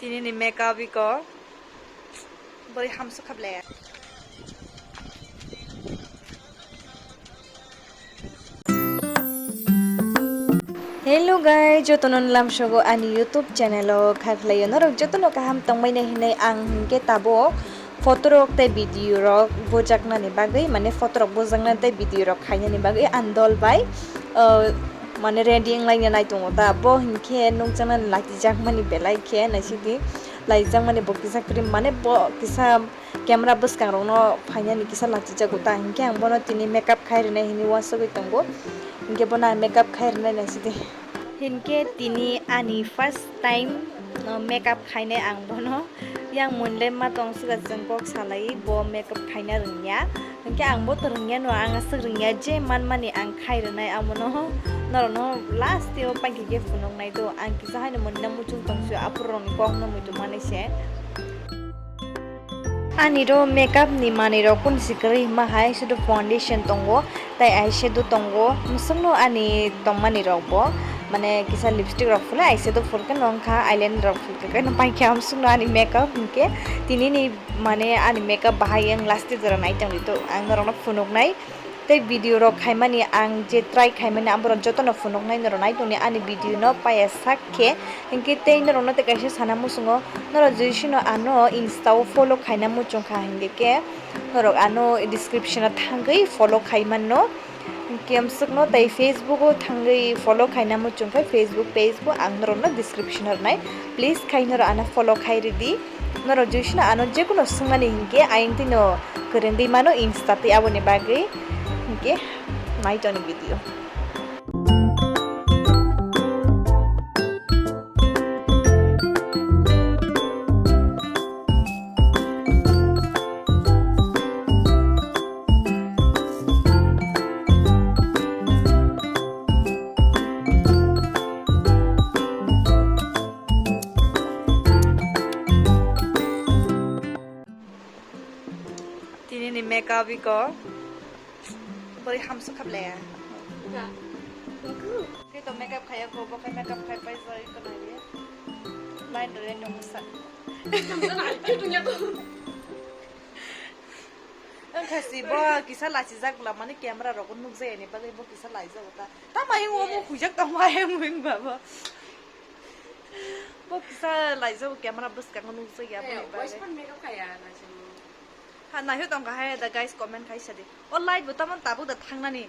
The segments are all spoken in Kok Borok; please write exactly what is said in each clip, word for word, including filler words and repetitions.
Tini ni makeup iko. Bori hamsuk khablaya. Hello guys, jotono lamsogo ani YouTube channel o khaklaiyo norok jotono kaham tongmani hinwi ang hinkhe tabuk photo rok tei video rok bujaknani bagwi, mane photo rok bujaknani tei video rok khainani bagwi ang dol bai, uh, mane ready wnglaina nai tongo ta. Bo hinkhe nukjaknani lachijakmani belai khe naisidi, lachijakmani bo kisa cream, mane bo kisa camera bwskangrokno phainani kisa lachijago ta, hinkhe ang bono tini makeup khai rwnai hinwi uansugwi tongo, hinkhe bono ang makeup khai rwnai naisidi. Hinkhe tini ani first time, uh, makeup khainai ang bono. Yang mwnle ma tong sika chwng kok salai bo makeup khaina rwngya. Hinkhe ang bo to rwngya no, ang aswk rwngya je manmani ang khai rwnai amono norokno last o paikhe khe phunuknai do. Ang kisa haino mwnle muchung tong sio aphuru rokni kokno muitu manai se. Ani ro makeup ni manwi rok kun si kwrwi hima hai sudu foundation tongo. Tai eyeshadow tongo, musukno ani tongmani rok bo, mane kisa lipstick rok phulai eyeshadow phulkhe no wngkha, eyeliner rok phulkhe no paikha musukno ani makeup hinkhe tini ni mane ani makeup bahai wng last jora nai tongdi to ang norokno phunuknai tei video rok khaimani ang je try khaimani aborok jotono phunuknai norok nai tongni ani video no paiya sak khe hinkhe tei norokno tei kaisa sana muchungo norok jisino ano insta o follow khaina muchungkha hinkhe khe norok ano description o thangwi follow khai manno. Kemswkno tei Facebook o thangwi follow khaina muchung khe Facebook page bo ang norokno description o rwnai. Please khai norok ano follow khai ridi. Norok jisino ano jekuno swngmani hinkhe ayang tino kwrwngwi mano insta tei aboni bagwi hinkhe nai toni video. Tini ni makeup iko. Bori hamsuk khablaya. Khe to makeup khaya ko, bo khai makeup khai pai jai ko nai. Line re tong sa. Ang khasi bo kisa lachijak bwla mani camera rok nukjai ani bagwi bo kisa laijak ta. Tama hing omo khujak tong ma hing hing baba. Bo kisa laijak camera bwskango nukjai ya boni bagwi. Waisan makeup khaya na chini. Ha, naihok tong kha hai da guys, comment khai sadi. O light bo tamon tabuk da thangnani.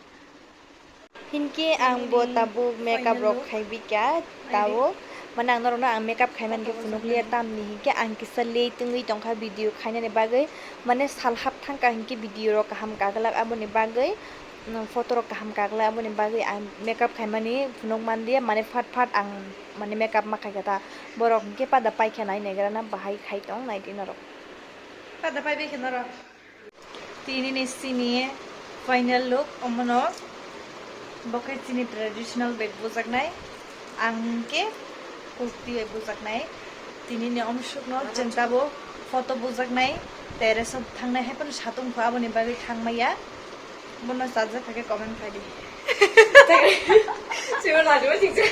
Hinkhe ang bo tabuk makeup rok khai bikha tabuk. Mane ang norokno ang makeup khaimani khe phunukliya tamni hinkhe ang kisa late wngwi tongkha video khainani bagwi. Mane sal hap thangkha hinkhe video rok kaham kaglak aboni bagwi. Photo rok kaham kaglak aboni bagwi ang makeup khaimani phunuk manliya mane phat phat ang mane makeup ma khaikha ta. Borok hinkhe pada paikha nai naigrana bahai khai tong naidi norok. Pada pai bai khe norok. Tini ni sini final look omono. Bo khe chini traditional bag bujaknai. Ang hinkhe kurti bai bujaknai. Tini ni omsukno chwng tabuk photo bujaknai. Terrace o thangnai hai phano satung kho aboni bagwi thangmaya. Bono chajak kha khe comment khai di. Sebo lajima thik se.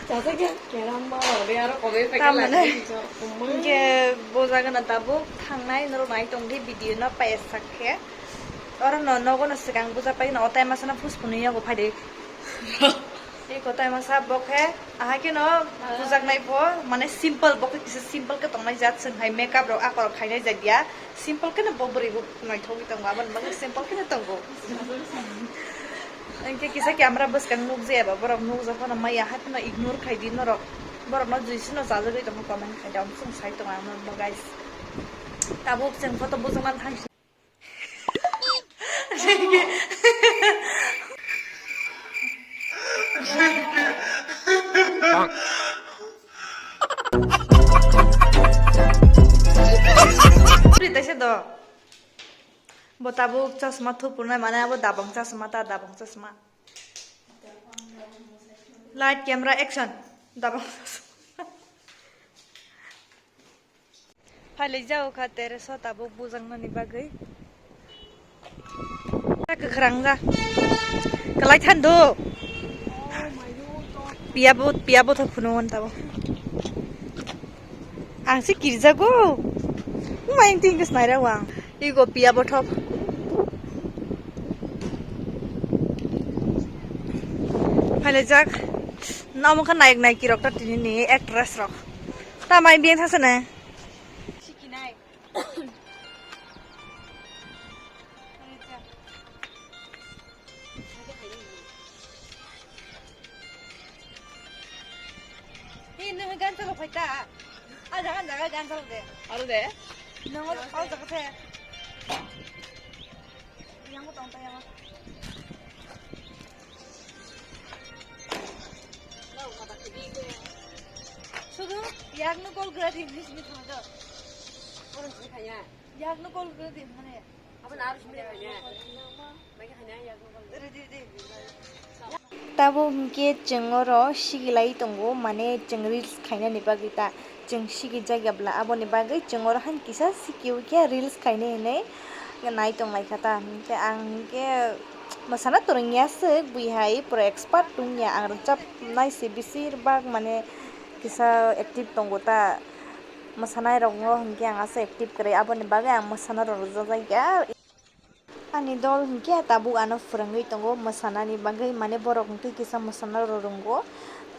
Chajak ya, keram ma ore aro comment khai khe lajima thik se. Hinkhe bo jaga no tabuk thangnai norok nai tong di video no paiya sak khe. Oro no nogo no swkang buja pai no o tai masa no puspuni yago phai di. Eko tai masa bo khe ahai khe no bujaknai bo mane simple bo khe kisa simple khe tongnai jat chwng hai makeup rok akorok khainai jat ya. Simple khe no bo bwrwi bo naithogwi tongo, aboni bagwi simple khe no tongo. Hinkhe kisa camera bwskang nukjaya ba, borok nukjak phano maya, hai phano ignore khai di norok. Borokno jisino chajagwi tongo comment khai di, ang chwng sai tongo ang norokno guys. Tabuk chwng photo bujakna thang si. Taisa do. Bo tabuk chasma thupurnai mane abo dabang chasma ta, dabang chasma. Light, camera, action. Dabang chasma. Phailaijao kha terrace o tabuk bujaknani bagwi. Ta kwkhrang ja. Kwlai thando. Piya bo, piya bothop phunu hwn tabo. Ang se kirjago. Uma yang tingkis naira wang. Igo piya bothop. Phailajak. Namo kha naik naik kirok ta tini ni actress rok. Ta mai biang thasa na. Sikinai. Hei, nung gan chalo phai ta. A jaga, jaga gan chalo de. Aro de? Nung o, o jaga the. Yang o tong ta yang o. Sudu, yang no gol gra di, mis mis ma do. Orang sini kaya. Yang no gol gra di, mana ya? Abo na arus mile kanya. Mai kanya yang no gol. Ready, ready. Tabuk hwnkhe chwng oro sigilai tongo, mane chwng reels khainani bagwi ta chwng sigijak ya bwla, aboni bagwi chwng oro han kisa sigi-o khe reels khainai hinwi nai tonglaikha ta. Hwnkhe ang hwnkhe mwsana twrwngya swk, bui hai pura expert wngya, ang rwchapnai se bisi bak mane kisa active tongo ta. Mwsanai rokno hwnkhe ang aswk active kwrwi, aboni bagwi ang mwsana rok rwjajak ya. Ani dol hwnkhe tabuk ano phwrwngwi tongo mwsanani bagwi, mane borok hwnkhe kisa mwsana rok rwngo,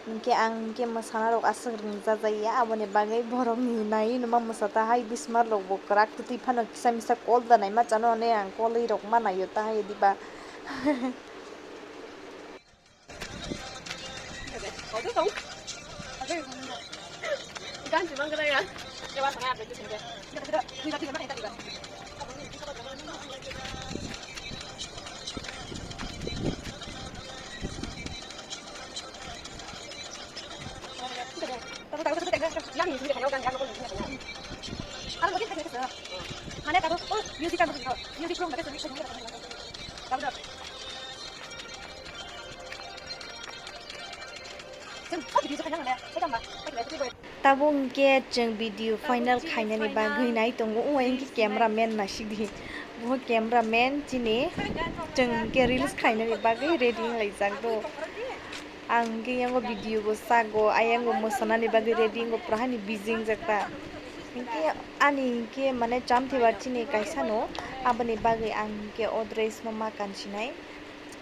hwnkhe ang hwnkhe mwsana rok aswk rwngjajakya, aboni bagwi borokni naiwi nwma mwsa ta hai bismar rokbo kwrak twtwi phano kisa misa kol da naima chano hwnwi ang kolwi rok ma naio ta hai diba. Tabuk hwnkhe chwng video final khainani bagwi nai tongo, o hwnkhe camera man naisik di, bo camera man chini chwng hwnkhe reels khainani bagwi ready wnglaijak do. Ang hwnkhe yango video bo sago, ayang bo mwsanani bagwi ready wngo, pura hani busy wngjak ta. Hwnkhe ani hwnkhe mane chamthibar chini kaisa no, aboni bagwi ang hwnkhe o dress no ma kansinai.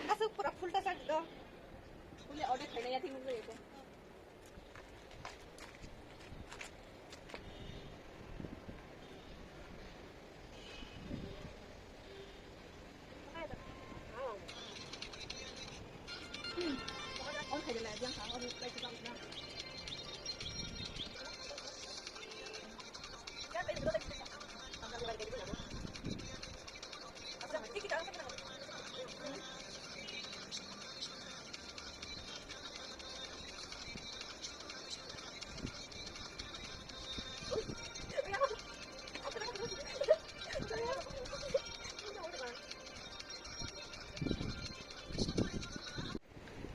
Aswk pura phulta sak do. Phule ode khaina ya thik nukle eko.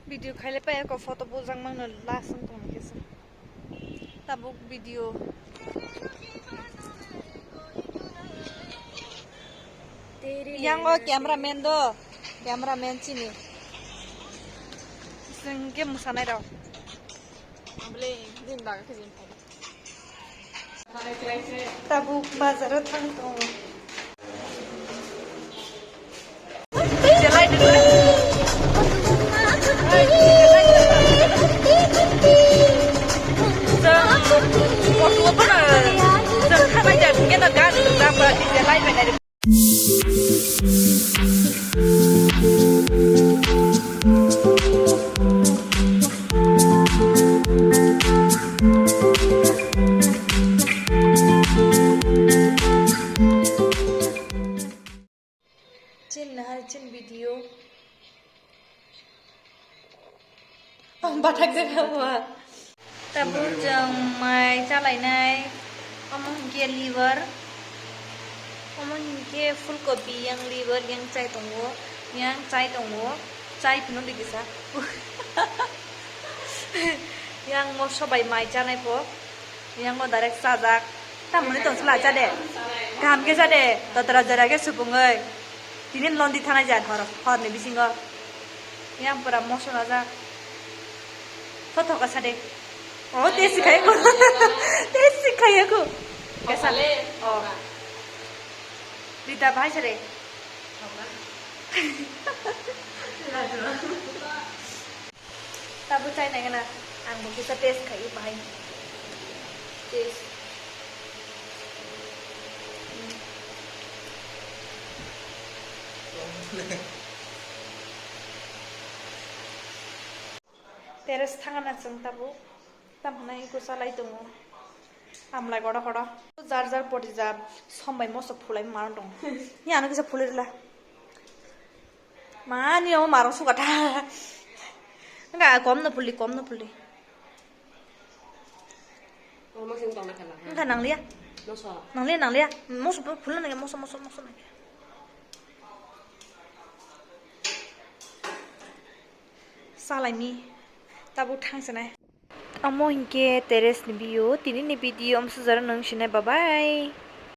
Video khaile pai ko photo bujak mangno last wng tong khe se. Tabuk video. Yang o cameraman do, cameraman chini. Sing ke musanai rok. Beli din daga ke jin. Tabuk bazar o thang tongo. Chin nahar chin video. Bathak jaga wa. Tabuk chwng mai chalainai. Omo hinkhe liver. Omo hinkhe fulkopi yang liver yang chai tongo. Yang chai tongo. Chai phano di kisa. Yang mo sobai mai chanai po. Yang o direct chajak. Tamoni tong sila cha de. Kaham khe cha de. Totra jora khe supungoi. Tini londi thanai jan hor, horni bisingo. Yang pura moso rajak. Photo ka sade. Oh, test khai ko. Test khai ko. Kesa. Oh. Rita bhai sare. Tabu chai nai gana. Ang bo kisa test khai bahai. Test. Terrace thangna chwng tabuk. Tamhinai iko chalai tongo. Amlai kodo kodo. Jar jar poti jar sombai moso phulai ma tongo. Ni ano kisa phulai rwla. Mani o marong suka tha. Enggak, kom no phuli, kom no phuli. Omo sing tong na kala. Enggak, nang liya. Moso. Nang liya, nang liya. Moso phulna nang, moso, moso, moso nang. Salaimi. Tabuk thangsinai. Amo hinkhe terrace ni view, tini ni video amsujaro nung sinai, bye bye.